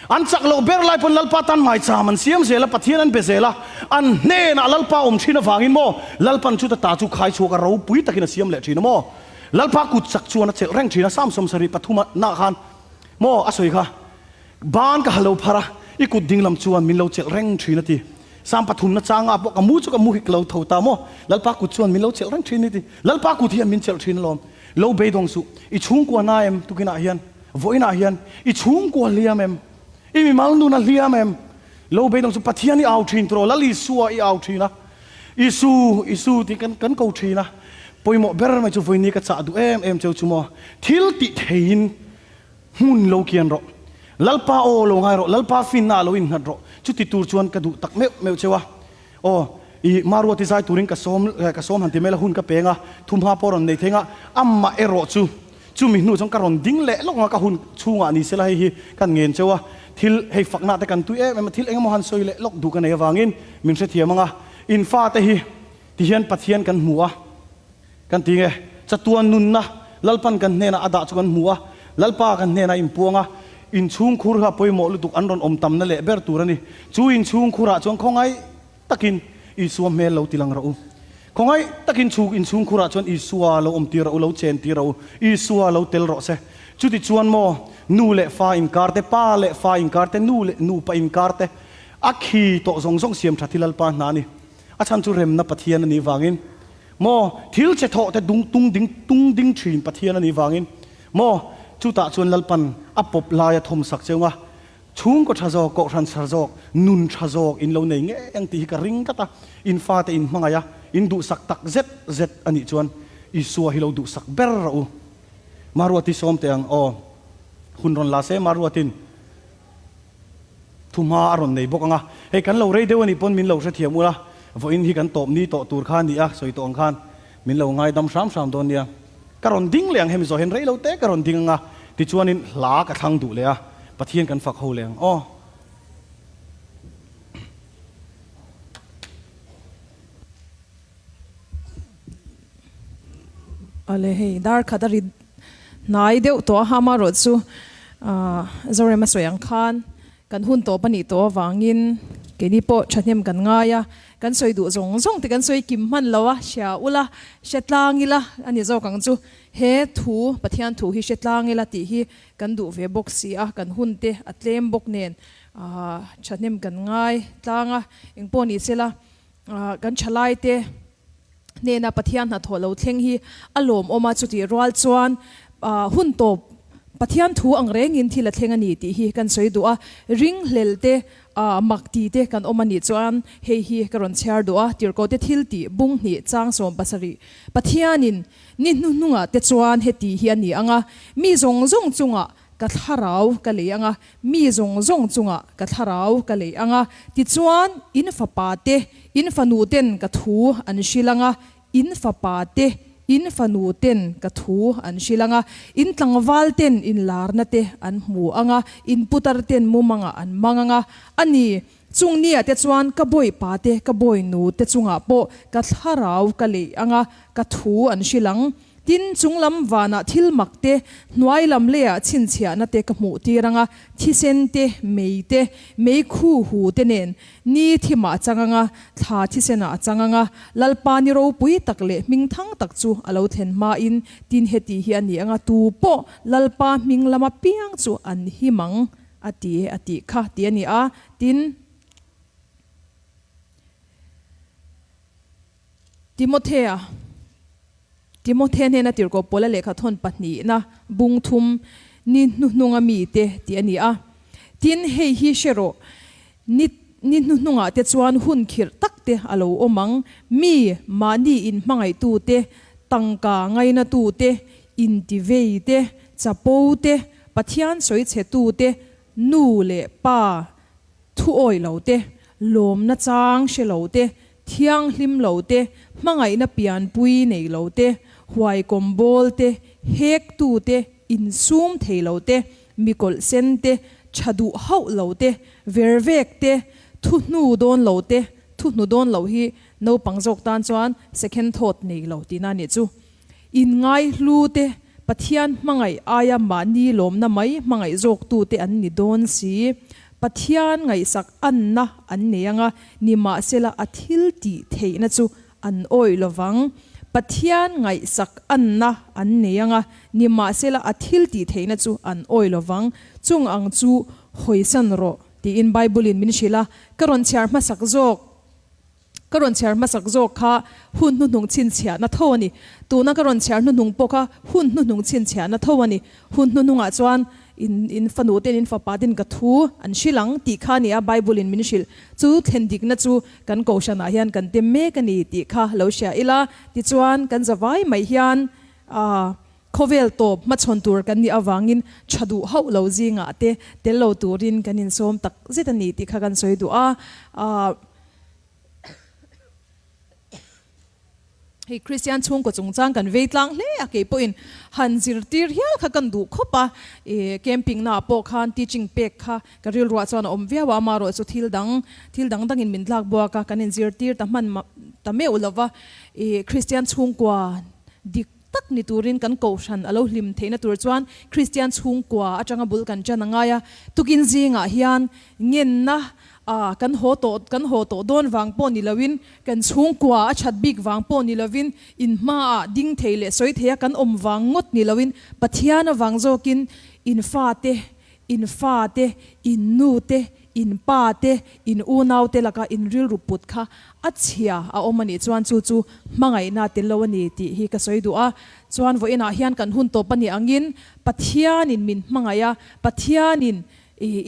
An chak loh ber lai pawn Lalpa tan maicham an siam zel a, Pathian an be zel a. An hnenah Lalpa awm thin avangin maw Lalpan chuta ta chu khai chhuak a ropui takin a siam leh thin a maw? Lalpa kut chak chuan a chelh reng thin a, Psalm 73 a nah khan maw a sawi kha. Ban ka ha lo phar a, i kut ding lam chuan min lo chelh reng thin a ti. Sam pathumna changa pawh ka mu chu ka mu hik lo tho ta maw? Lalpa kut chuan min lo chelh reng thin ni ti. Lalpa kut hian min chelh thin alawm. Lo beidawng suh. I chhungkua na em tukinah hian? Vawiinah hian i chhungkua hliam em? I mimal nun a hliam em? Lo beidawng suh. Pathian i au thin tawh. Lal Isua i au thin a. Isu, Isu tih kan kan ko thin a. Pawimawh ber mai chu vawiin ni ka chah duh em em cheu chu maw? Thil tih theiin Hmun lo kian rawh. Lalpa aw lo ngai rawh, Lalpa finna ah lo innghat rawh. Chuti tur chuan ka duh tak meuh meuh cheu a. Aw, i Maruati zai turin ka sawm, ka sawm han ti mai la, hun ka peng a, thumhma pawh rawn nei thei nga, amah erawh chu chumi hnu chuan ka rawn ding leh lawk nga, ka hun chhungah ni sela hei hi kan ngen cheu a, thil hei fakna te kan tui em em a, thil engemaw han sawi leh lawk duh ka nei avangin min hrethiam ang a, in fate hi tihian Pathian kan hmu a. Kan ti nge? Chatuan nunna Lalpan kan hnenah a dah chu kan hmu a, Lalpa kan hnenah inpuang a, inchhungkhur kha pawimawh lutuk an rawn awm tamna leh ber tur a ni. Chu inchhungkhurah chuan khawngaih takin Isua hmel lo tilang rawh u. Khawngaih takin chu inchhungkhurah chuan Isua lo awm tir rawh u, lo chen tir rawh u, Isua lo tel rawh se. Chutichuan maw, nu leh fa inkar te, pa leh fa inkar te, nu leh nupa inkar te, a khi tawh zawng zawng siam tha thi Lalpa hna a ni. A chhan chu remna Pathian a nih vangin maw, thil che thawh te dung tung ding tung ding thin Pathian a nih vangin maw, chutah chuan Lalpan a pawp laia thawmsak cheu nga, chhungkaw tha zawk, kohhran chhar zawk, nun tha zawk in lo nei ngei ang tih hi ka ring tlat a, in fate in hmangaih a, in duhsak tak zet zet a nih chuan Isua hi lo duhsak ber rawh u. Maruati sawm teh ang aw, hun rawn la se Maruatin. Thuhma a rawn nei bawk ang a, hei kan lo rei deuh a nih pawn min lo hrethiam ula, vawiin hi kan tawp ni tawh tur kha a ni a, sawi tawh ang khan min lo ngaidam hram hram dawn nia. Ka rawn ding leh ang hemi zawh hian rei lo te ka rawn ding ang a, tichuanin hla ka thlang duh leh a, Pathian kan fak ho leh ang aw. Awle hei dar khat a ri hnai deuh tawh a amarawh chu ahh Zorema sawi ang khan kan hun tawp a nih tawh avangin keini pawh thahnem kan ngai a, kan sawi duh zawng zawng te kan sawi kim hman lo a, hria ula hre tlang ila a ni zawk ang chu he thu Pathian thu hi hre tlang ila tih hi kan duh ve bawk si a, kan hun te a tlem bawk nen ahh thahnem kan ngai tlang a, engpawh ni sela. Kan thalaite hnena Pathian hnathawh lo thleng hi a lawmawm a, chutih rual chuan hun tawp Pathian thu ang rengin thil a thleng a ni tih hi kan sawi duh a, ringhlel te, mak ti te kan awm a nih chuan hei hi ka rawn chhiar duh a, Tirhkohte thil tih bung hnih chang 70 Pathianin ni hnuhnungah te chuan heti hi a ni ang a, mi zawng zawng chungah Ka thlarau ka lei ang a, mi zawng zawng chungah ka thlarau ka lei ang a, tichuan in fapa te, in fanu ten ka thu an hrilh ang a, in fapa te, in fanu ten ka thu an hrilh ang a, in tlangval ten in larna te an hmu ang a, in putar ten mumangah an mang ang a, a ni, chung nia te chuan ka bawipa te, ka bawinu te chungah pawh ka thlarau ka lei ang a, ka thu an hrilh ang. Tin, chung lam vanah thil mak te, hnuai lam leiah chhinchhiahna te ka hmuh tir ang a, thisen te, mei te, mei khu hu te nen, ni thimah a chang ang a, thla thisenah a chang ang a, Lalpa ni ropui tak leh hming thang tak chu a lo thlen hmain, tin heti hi a ni ang a, tu pawh Lalpa hming lama piang chu an him ang, a ti e, a tih kha, tih a ni a, tin. Timothea Timothea hnena tirhkoh Paula lehkha thawn pahnihna bung thum ni hnuhnunga mite tih a ni a. Tin, hei hi hre rawh, ni ni hnuhnungah te chuan hun khirh tak te a lo awm ang, mi mahni inhmangaihtu te, tangka ngainatu te, intivei te, chapo te, Pathian sawichhetu te, nu leh pa Thu awih lo te, lawmna chang hre lo te, thianghlim lo te, hmangaihna pianpui nei lo te, huaikawm bawl te, hek tu te, insum thei lo te, mikawlh sen te, tha duh hauh lo te, vervek te, thu hnu dawn lo te, thu hnu dawn lo hi naupang zawk tan chuan second thought nei lo tihna a nih chu. Inngaihlu te, Pathian hmangaih aia mahni lawmna mai hmangaih zawktute an ni dawn si. Pathian ngaihsak anna an nei anga, nimahsela a thil tih theihna chu an awih lovang. Pathian ngaihsak anna an nei anga, nimahsela a thil tih theihna chu an awih lovang. Chung ang chu hawisan rawh, tiin Bible-in min hrilh a, ka rawn chhiar hmasak zawk. Ka rawn chhiar hmasak zawk kha hun hnuhnung chhinchhiahna tho a ni. Tuna ka rawn chhiar hnuhnung pawh kha hun hnuhnung chhinchhiahna tho a ni. Hun hnuhnungah chuan in in fanu ten in fapa ten ka thu an hrilh ang tih kha a ni a, Bible in min hrilh. Chu thlen dikna chu kan kohhranah hian kan tem mek a ni tih kha lo hria ila. Tichuan kan zavai mai hian aah. Khawvel tawp hmachhawn tur kan nih avangin tha duh hauh lo zingah te tel lo turin kan insawm tak zet a ni tih kha kan sawi duh a. Hei Kristian chhungkaw chungchang kan vei tlang hle a, kei pawhin han zirtir hial kha kan duh khawp a, ih camping naah pawh khan teaching pek kha ka rilruah chuan a awm viau a, amaherawh chu thil dang thil dang dangin min tlak buak a, kan inzirtir ta hman ta meuh lo va, ih Kristian chhungkua dik tak ni turin kan kohhran a lo hlim theihna tur chuan Kristian chhungkua atanga bul kan ṭan a ngai a, tukin zingah hian ngenna a kan haw tawh kan haw tawh dawn vang pawh ni loin kan chhungkua a that bik vang pawh ni lovin in hmaah ding thei leh sawi thei a kan awm vang ngawt ni loin Pathian avang zawkin in fate in fate in nute in pa te in unau te laka in rilru put kha a chhia a awm a nih chuan chu chu hmangaihna tel lo a ni tih hi ka sawi duh a. Chuan vawiinah hian kan hun tawp a nih angin Pathianin min hmangaih a, Pathianin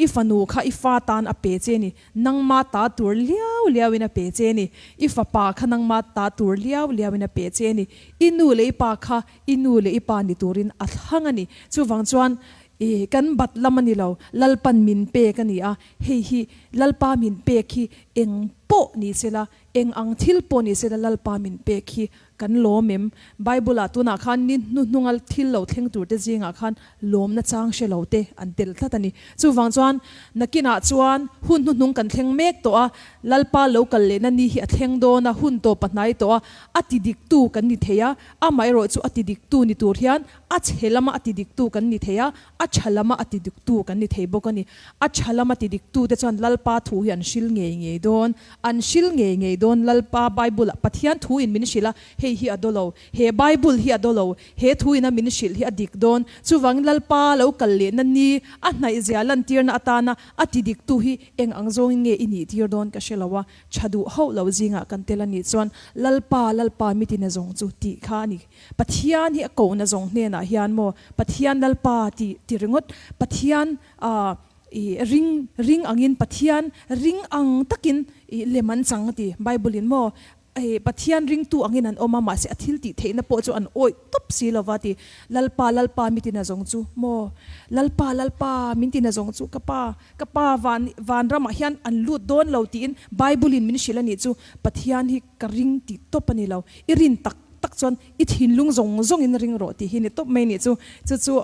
i fanu kha i fa tan a pe che ni, nangma ta tur liau liauin a pe che ni, i fapa kha nangma ta tur liau liauin a pe che ni, i nu leh i pa kha i nu leh i pa ni turin a thlang a ni. Chuvang chuan i kan bat lam a ni lo, Lalpan min pek a ni a, hei hi Lalpa min pek hi eng pawh ni sela, eng ang thil pawh ni sela Lalpa min pek hi kan lawm em? Bible-ah tunah khan ni hnuhnunga thil lo thleng turte zingah khan lawmna chang hre lo te an tel tlat a ni. Chuvang chuan nakinah chuan hun hnuhnung kan thleng mek tawh a, Lalpa lo kal lehna ni hi a thleng dawn a, hun tawp a hnai tawh a, a ti diktu kan ni thei a, amaherawh chu a ti diktu ni tur hian a chhe lama a ti diktu kan ni thei a, a tha lama a ti diktu kan ni thei bawk a ni. A tha lama ti diktute chuan Lalpa thu hi an hril ngei ngei dawn. An hril ngei ngei dawn Lalpa Bible-ah Pathian thuin min hrilh a, hei hi a daw lo. He Bible hi a daw lo. He thuin a min hrilh hi a dik dawn. Chuvangin Lalpa lo kal lehna ni a hnaihzia lantirna atana a ti diktu hi eng ang zawngin nge i nih tir dawn ka hre lo a. Tha duh hauh lo zingah kan tel a nih chuan Lalpa, Lalpa mi tina zawng chu tih kha a ni. Pathian hi a kohna zawng hnenah hian maw Pathian Lalpa tih ti ringawt Pathian ah i ring ring angin Pathian ring ang takin i lem an chang a ti Bible in maw i Pathian ringtu angin an awm a mahse a thil tih theihna pawh chu an awih tawp si lova ti Lalpa Lalpa mi tina zawng chu maw Lalpa Lalpa min tina zawng chu ka pa ka pa van vanramah hian an lut dawn lo tiin Bible in min hrilh a nih chu Pathian hi ka ring tih tawp a ni lo i rin tak tak chuan i thinlung zawng zawngin ring rawh tih hi ni tawp mai nih chu. Chu chu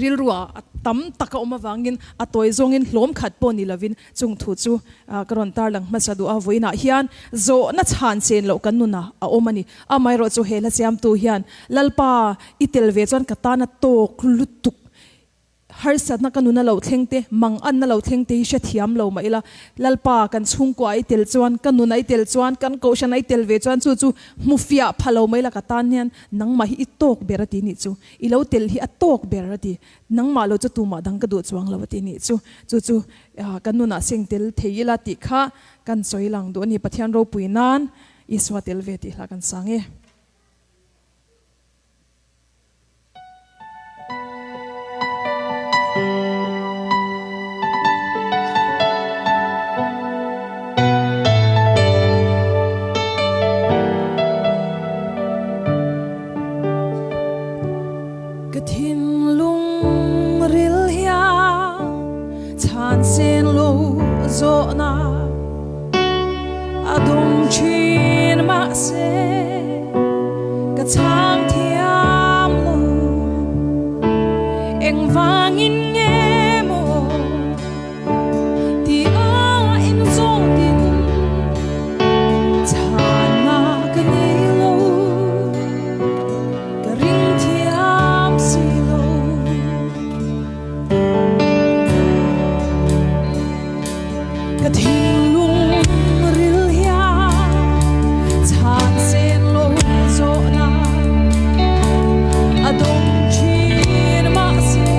rilruah a tam tak a awm avangin a tawi zawngin hlawm khat pawh ni lovin chung thu chu ka rawn tarlang hmasa duh a. Vawiinah hian zawhna chhan chen loh kan nunah a awm a ni. Amaherawhchu he hla siamtu hian Lalpa i tel ve chuan ka tan a tawk lutuk Harsatna ka nuna lo thleng te, manganna lo thleng te hi hrethiam lo mah ila, Lalpa, kan chhungkua i tel chuan, ka nuna i tel chuan, kan kohhrana i tel ve chuan chu chu hmu fiah pha lo mai la ka tan hian nangmah hi i tawk ber a ti nih chu. I lo tel hi a tawk ber a ti. Nangmah lo chu tumah dang ka duh chuang lo a ti nih chu. Chu chu kan nunah seng tel thei ila tih kha kan sawi lang duh a ni. Pathian ropui nan Isua tel ve tih hla kan sang e. Ka thinlung ril hian chhan sen lo zawhna a dawng thin mahse ka chhang thiam lo engvangin nge maw ti a inzawtin chhanna ka nei lo ka ring thiam si lo. Ka thinlung ril hian chhan sen lo zawhna a dawng thin mahse.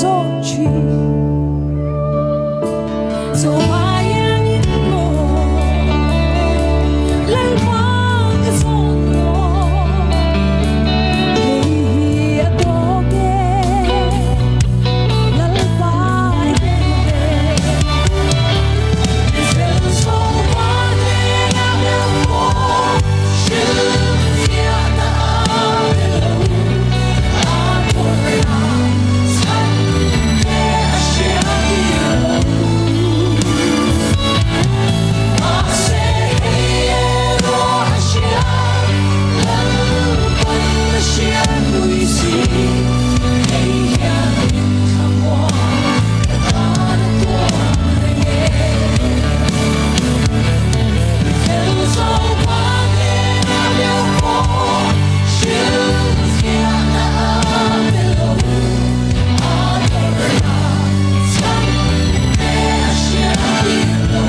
zawn thin. Zopa iangin maw Lalpa ka zawn lo. Hei hi a tawk e Lalpa i tel ve. Mi fel Zopa hnenah deuh pawh hrilhfiahna a pe lo. A tawrhna chhan te a hria tir lo. Mahse hei erawh a hria, Lalpan a hriatpui si. Hei hian min thlamuan ka tan a tuar reng e. Mi fel Zopa hnenah deuh pawh hrilhfiahna a pe lo. A tawrhna chhan te a hria tir lo.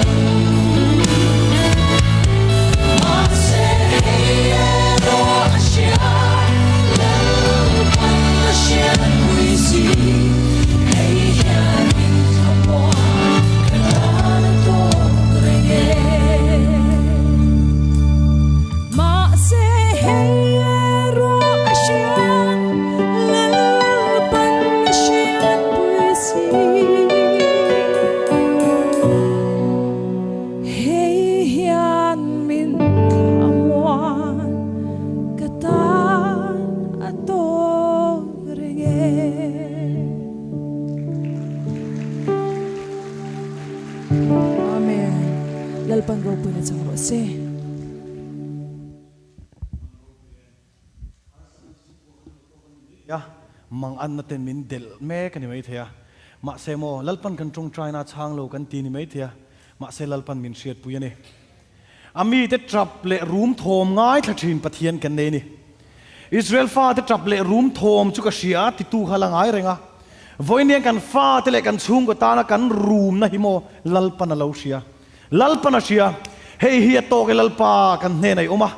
Mahse hei erawh a hria, Lalpan a hriatpui si. Hei hian min thlamuan ka tan a tawk reng e. Mahse hei erawh a hria, Lalpan a hriatpui si. Hei hian min thlamuan ka tan a tawk reng e. Amen. Lalpan ropuina chang rawh se. A, mang anna ten min delh mek a ni maithei a. Mahse maw, Lalpan kan tawngtaina chhang lo kan ti ni maithei a, mahse Lalpan min hriatpui a ni. A mite tap leh rum thawm ngaithla thin Pathian kan nei a ni. Israel fate tap leh rum thawm chu ka hria a titu kha la ngai reng a. Vawiin kan fate leh kan chhungkaw tana kan rumna hi maw Lalpan a lo hria. Lalpan a hria, hei hi a tawk e Lalpa kan hnenah i awm a,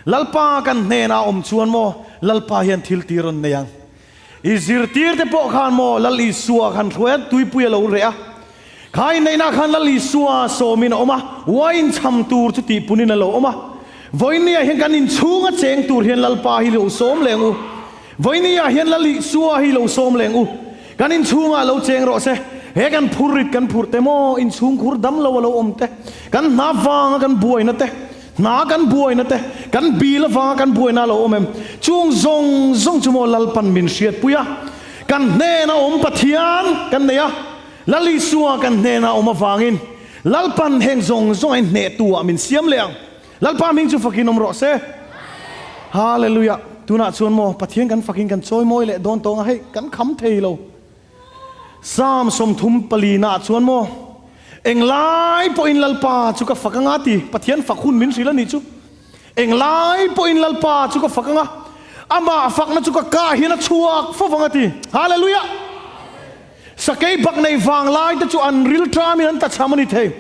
Lalpa kan hnenah a awm chuan maw Lalpa hian thil tir rawn nei ang. I zirtirte pawh khan maw Lal Isua khan hruai a, tuipui a lo reh a. Kha inneihna khan Lal Isua sawmin a awm a, uain cham tur chu tihpunin a lo awm a. Vawinia hian kan inchhunga cheng tur hian Lalpa hi lo sawm leng u. Vawinia hian Lal Isua hi lo sawm leng u. Kan inchhungah lo cheng rawh se. He kan phurrit kan phurh te maw, inchhungkhur dam lo a lo awm te, kan hna vanga kan buaina te, hna kan buaina te, kan bil avanga kan buaina a lo awm em? Chung zawng zawng chu maw Lalpan min hriatpui a, kan hnena awm Pathian kan nei a, Lal Isua kan hnena awm avangin Lalpan heng zawng zawng a inhnehtu ah min siam leh ang. Lalpa hming chu fakin awm rawh se. Hallelujah. Tunah chuan maw Pathian kan fakin kan chawimawi leh dawn tawng a hei kan kham thei lo. Psalm 34 naah chuan maw Englai pawhin Lalpa chu ka fak anga ti Pathian fak hun min hrilh a nih chu. Englai pawhin Lalpa chu ka fak anga amah fakna chu ka kah hian a chhuak fo vang a ti. Hallelujah. Sakei bak nei vang lai te chu an ril ṭamin an tlachham a ni thei.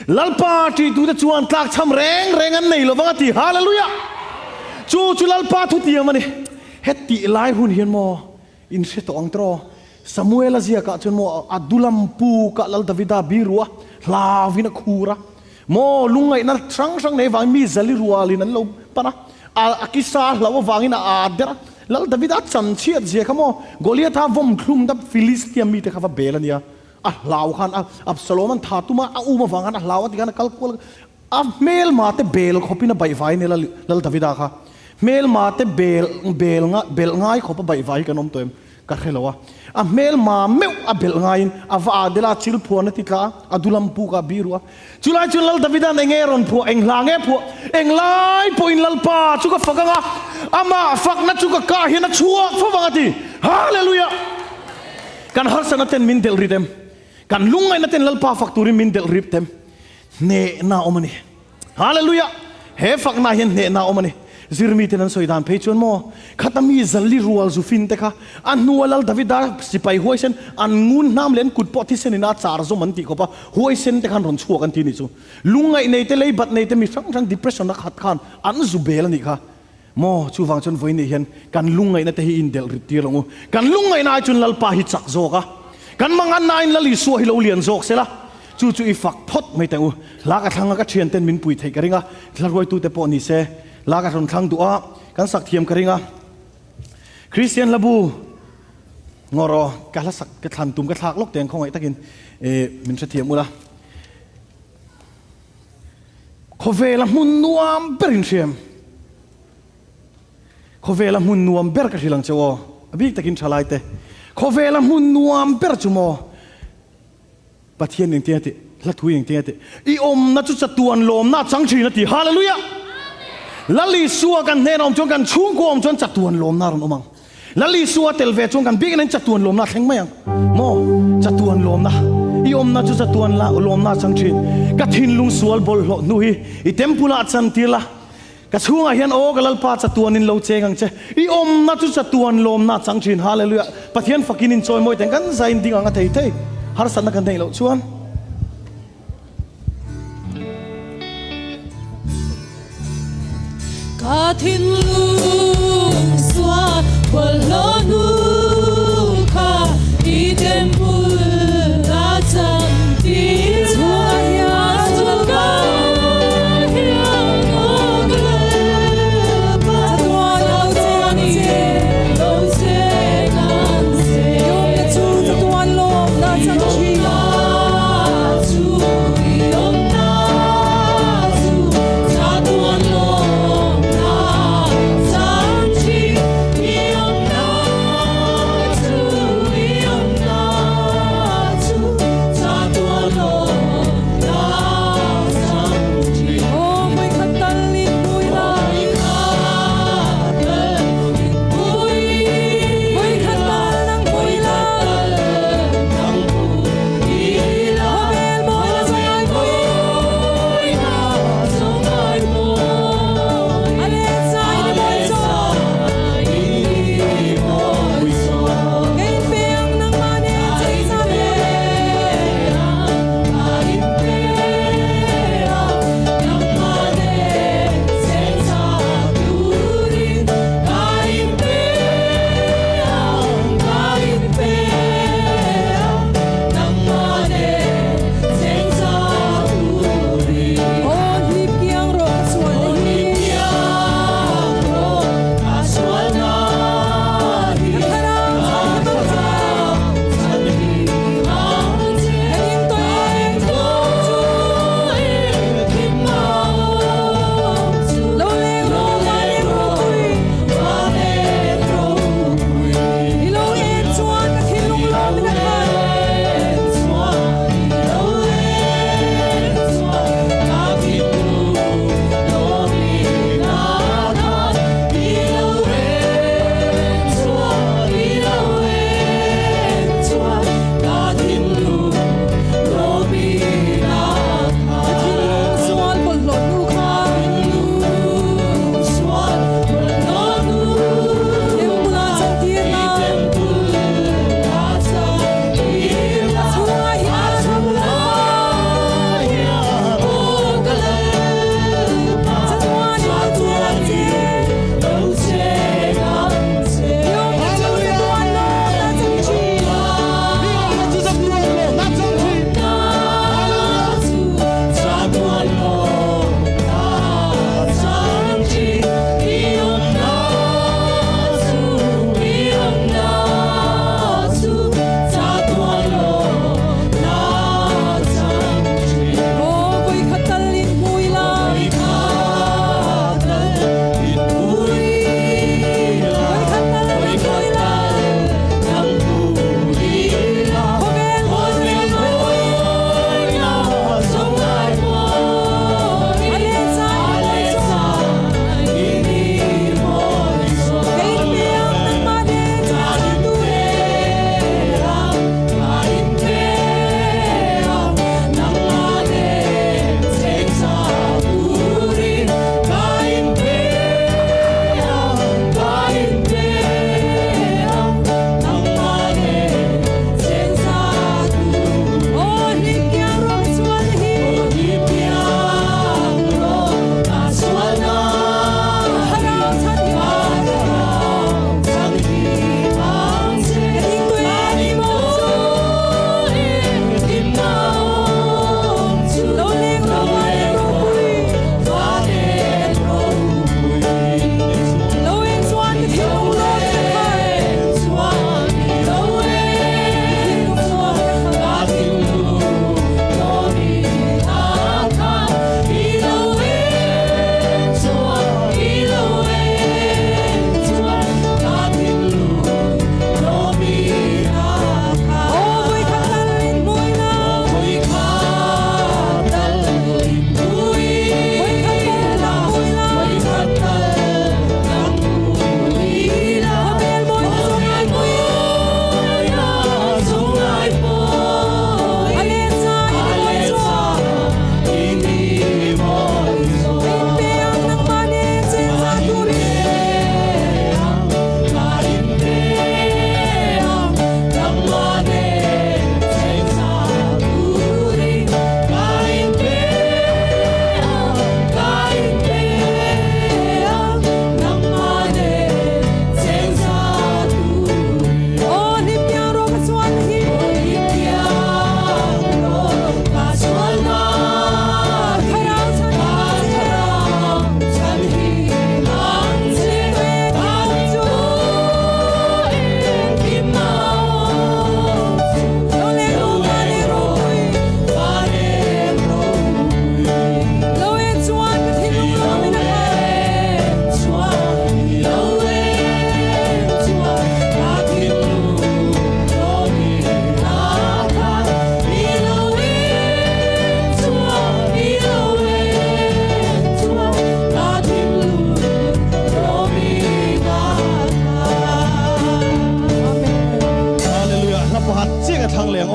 Lalpa ṭihtute chuan tlakchham reng reng an nei lo vang a ti. Hallelujah! Chu chu Lalpa thutiam a ni. Hetih lai hun hian maw in hre tawh ang tiraw? Samuela ziakah chuan maw Adulam pukah Lal Davida biru a hlauvin a khur a. Maw lungngaihna hrang hrang nei vangin mi zali rualin an lo pan a, a kisa a hlauh avangin a aa der a. Lal Davida chan chhiat zia kha maw Goliatha vawm thlum dap Filistia mite kha va bel a nia. A hlau khan a Absalom an tha tum a, a um avang khan a hlau a ti khan a kal kual a hmelma te bel khawpin a baihvai a nia Lal Davida kha. Hmelma te bel bel belh ngai khawp a baihvai hi kan awm tawh em? Ka hre lo a, a hmel ma meuh a belh ngaiin a va ah dela chil phuan a ti tla a, a dulam puk a biru a. Chulai chuan Lal Davida'n eng nge rawn phuah, eng hla nge phuah, eng lai pawhin Lalpa chu ka fak ang a, amah fakna chu ka kah hian a chhuak fo vang a ti. Hallelujah! Kan harsatna ten min delh rit em? Kan lungngaihna ten Lalpa fak turin min delh rip tem? Hnehna a awm a ni. Hallelujah! He fakna hian hnehna a awm a ni. Zirmiten an sawi dan phei chuan maw, khata mi zali rual zufin te kha a hnua Lal Davida sipai huaisen an ngun hnam leh an kut pawh thisen in a char zawm an tih khawp a, huaisen te khan rawn chhuak an ti nih chu. Lungngaih nei te, leibat nei te, mi hrang hrang depression a khat khan an zu bel a nih kha. Maw, chuvang chuan vawiin nih hian kan lungngaihna te hi indelh rit tir ang u. Kan lungngaihna ai chuan Lalpa hi chak zawk a. Kan mangannain Lal Isua hi lo lian zawk sela, chu chu i fak phawt mai teh u. Hla ka thlang a, ka thianten min pui theih ka ring a, hla ruaitute pawh ni se, hla ka rawn thlang duh a, kan sak thiam ka ring a. Kristian hla bu ngawr aw, ka hla sak ka thlan tum ka thlak lawk teng khawngaih takin min hrethiam ula. Khawvela hmun nuam ber in hriam. Khawvela hmun nuam ber ka hrilh ang che aw, a bik takin thalai te. Khawvela hmun nuam ber chu maw? Pathian engtin a tih? Hla thu engtin a tih? I awmna chu chatuan lawmna a chang thin a ti. Hallelujah! Lal Isua kan hnenah awm chuan kan chhungkua awm chuan chatuan lawmna a rawn awm ang. Lal Isua tel ve chuan kan biakinn in chatuan lawmna a thleng mai ang maw? Chatuan lawmna, i awmna chu chatuan lawmna a chang thin. Ka thinlung sual bawlhhlawh hnu hi i temple ah chantir la, ka chhungah hian aw ka Lalpa chatuan in lo cheng ang che. I awmna chu chatuan lawmna a chang thin. Hallelujah! Pathian fakin in chawi mawi teng kan zain ding ang a thei thei. Harsatna kan neih loh chuan. Ka thinlung sual bawlhhlawh hnu kha i temple a chan tir chhungah hian hian aw ka Lalpa chatuan lo cheng ang che lo cheng ang che i awmna chu chatuan lawmna chang thin.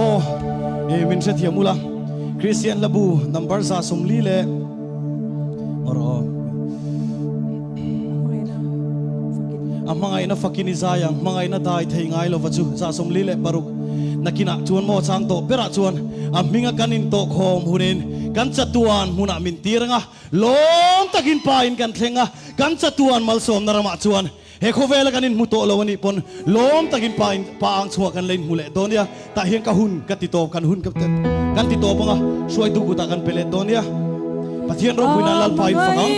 aw. I min hrethiam ula. Kristian Hlabu number 140 leh awr aw. A hmangaihna fakin i zai ang, hmangaihna dai thei ngai lova chu 46 nakinah chuan maw chang tawh berah chuan a hminga kan intawhkhawm hunin kan chatuan hmunah min tir ang a, lawm takin pa in kan thleng a, kan chatuan malsawmna ramah chuan He khawvela kan inhmu tawh lo a nih pawn lawm takin pa in pa ang chungah kan la inhmu leh dawn nia. Tah hian ka hun ka ti tawp kan hun ka kan ti tawp anga hruaitu kutah kan pe leh dawn nia. Pathian ropui nan Lalpa in fak ang.